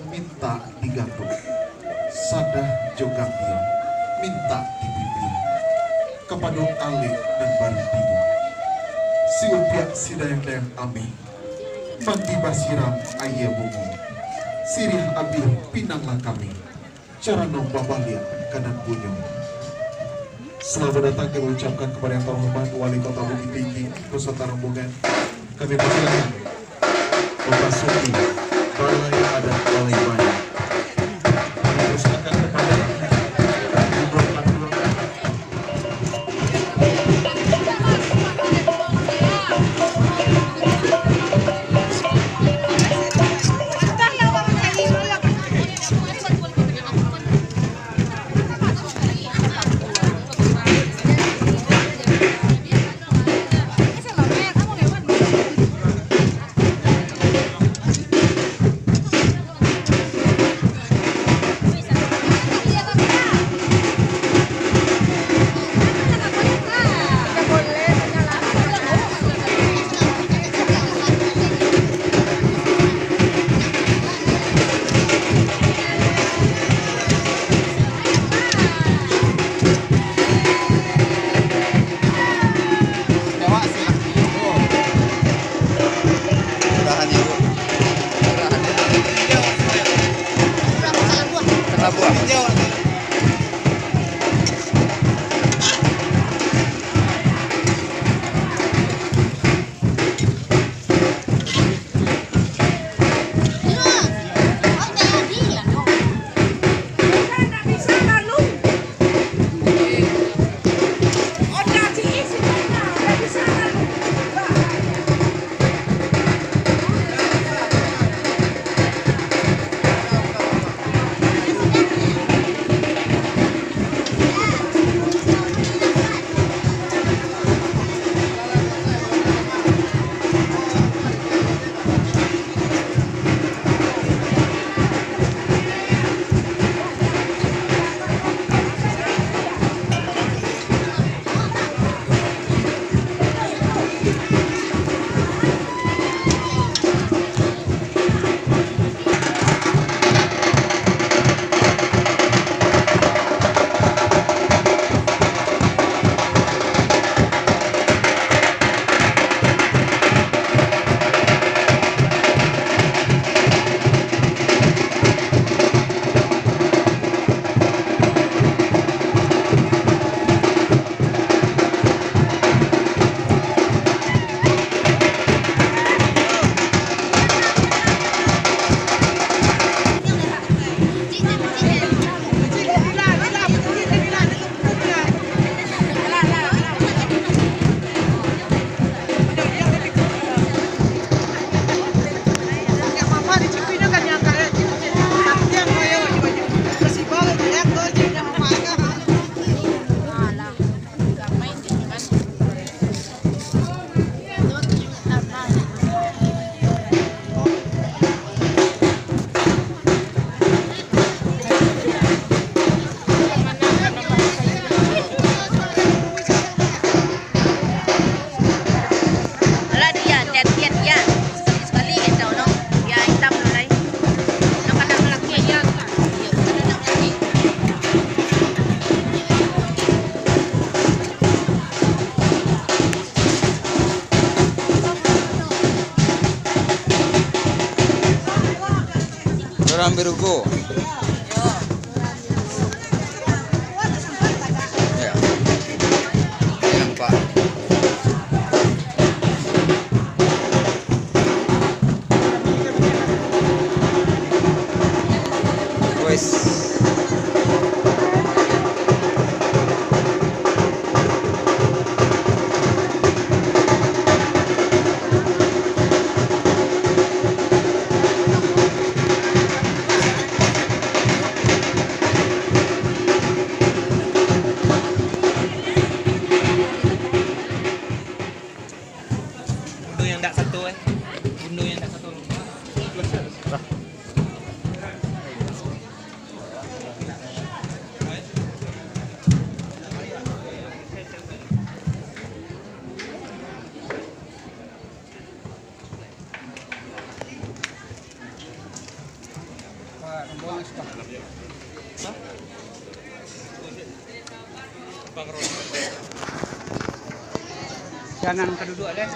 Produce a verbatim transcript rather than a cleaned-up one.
mintak digandong, sadah jo gambia mintak dibimbing, kapado alek nan baru tibo. Siupiak sidayang-dayang ameh, mandi basiram aia bungo, siriah abih pinanglah kami, carano babaliak ka nan punyo. Selamat datang kami ucapkan kepada yang terhormat Wali Kota Bukittinggi beserta rombongan. Kami persilakan memasuki Balai Adat Balai Banyu. Kami persilakan kepada Alah, dia, dia, dia, dia. Sakali-sakali kecau no. Dia itam no lai. Nak kena malaki dia. Dorang berugo. Ya. Nampak. Wes. Bunuh yang dak satu, eh. Bunuh yang dak satu. Jangan ka duduk deh.